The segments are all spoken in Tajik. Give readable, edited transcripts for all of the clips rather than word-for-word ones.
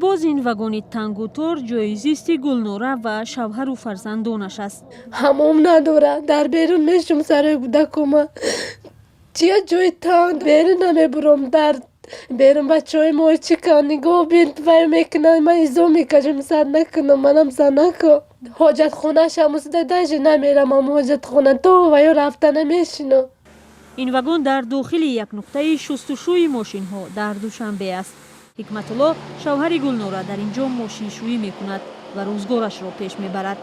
Боз ин вагони тангу тор ҷои зисти Гулнора ва шавҳару фарзандонаш аст. Ҳамом надора, дар берун мешум сарои кӯдакома. Чия ҷои танг, берун намебуром. Дар берун бачаҳои мо чикан нигоҳ бин вай мекунанд, ман изо мекашам, сар накунам, манам занако. Ҳоҷатхонаашам усуда, даже намерам ам ҳоҷатхона, то ваё рафта намешинам. Ин вагон дар дохили як нуқтаи шустушӯи мошинҳо дар Душанбе аст. Ҳикматулло, шавҳари Гулнора, дар ин ҷо мошиншӯӣ мекунад ва рӯзгорашро пеш мебарад.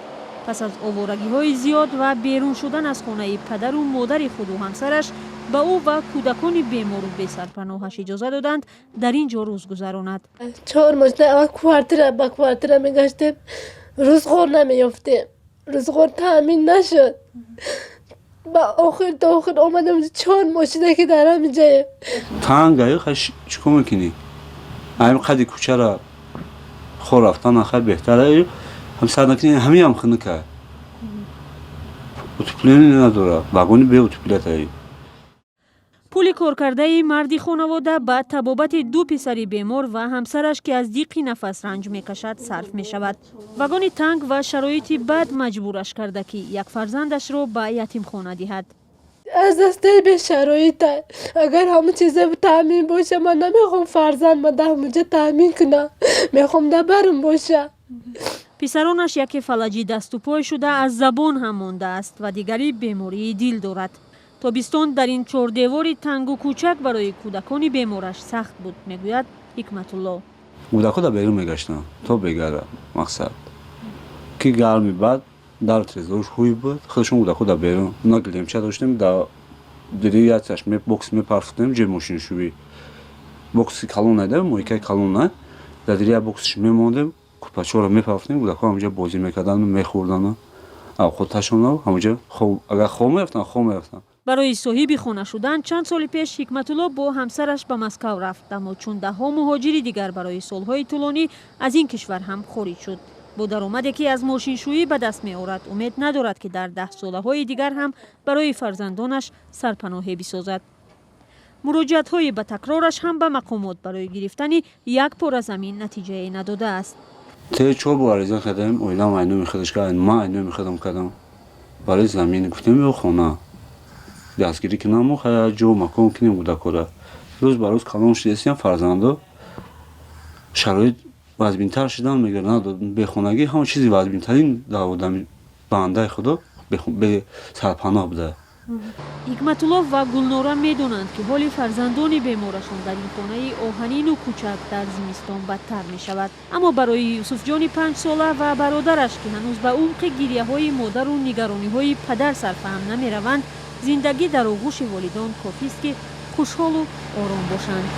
Пас аз оворагиҳои зиёд ва берун шудан аз хонаи падару модари худу ҳамсараш, ба ӯ ва кӯдакони бемору бесарпаноҳаш иҷоза доданд дар ин ҷо рӯз гузаронад. 4 моҳ аввал квартира ба квартира мегаштем, рӯзғор намеёфтем, рӯзғор таъмин нашуд. Ба охир то охир омадам, 4 моҳ шуда, ки дар ҳамин ҷаем. Тангаю, хай, чӣ кор мекунӣ? Ҳамин қади кӯчара хор рафтан хай беҳтара. Ҳам сар накунӣ, ҳамиам хунука. Утепление надора, вагони бе утепление. Пули коркардаи марди хонавода ба табобати ду писари бемор ва ҳамсараш, ки аз диқи нафас ранҷ мекашад, сарф мешавад. Вагони танг ва шароити бад маҷбураш карда, ки як фарзандашро ба ятимхона диҳад. Аз дастаи бешароита. Агар ҳамон чиза таъмин боша, ман намехоҳам фарзанд ма дар ҳамонҷа таъмин кунам, мехоҳам дар барам боша. Писаронаш яке фалаҷи дасту пой шуда, аз забон ҳам мондааст ва дигари бемории дил дорад. Тобистон дар ин чордевори тангу кӯчак барои кӯдакони бемораш сахт буд, мегӯяд Ҳикматулло. Кӯдакҳо дар берун мегаштанд то бегара, мақсад ки гарми бад дар трезош ҳуй буд. Худашон кӯдакҳо дар берун на гилемча доштем, дар дири якаш бокс мепарфтем, ҷои мошиншӯӣ, бокси калон найда, мойкаи калон на, дар дири як боксиш мемондем, кӯрпачаҳоро мепафтем, кӯдакҳо ҳамҷа бозӣ мекардану мехӯрдану авқоташонро ҳамҷа. Агар хоб мерафтанд, хоб мерафтанд. Барои соҳиби хона шудан чанд соли пеш Ҳикматулло бо ҳамсараш ба Москав рафт, аммо чун даҳҳо муҳоҷири дигар барои солҳои тӯлонӣ аз ин кишвар ҳам хориҷ шуд. Бо даромаде, ки аз мошиншӯӣ ба даст меорад, умед надорад, ки дар даҳсолаҳои дигар ҳам барои фарзандонаш сарпаноҳе бисозад. Муроҷиатҳои ба такрораш ҳам ба мақомот барои гирифтани як пора замин натиҷае надодааст. Те чор бор ариза кардем, оилам айноми худаш кард, ман айноми худам кардам барои замин. Гуфтем, ё хона дастгирӣ кунам, хай, ҷо макон кунем кӯдакҳоро. Рӯз ба рӯз калон шудастиям фарзандо, шароит вазбинтар шудан мегирад. Бехонагӣ ҳама чизи вазбинтарин дар одами бандаи худо бесарпаноҳ буда. Ҳикматулло ва Гулнора медонанд, ки ҳоли фарзандони беморашон дар ин хонаи оҳанину кӯчак дар зимистон бадтар мешавад. Аммо барои Юсуфҷони 5-сола ва бародараш, ки ҳанӯз ба умқи гиряҳои модару нигарониҳои падар сарфаҳм намераванд, зиндагӣ дар оғӯши волидон кофист, ки хушҳолу ором бошанд.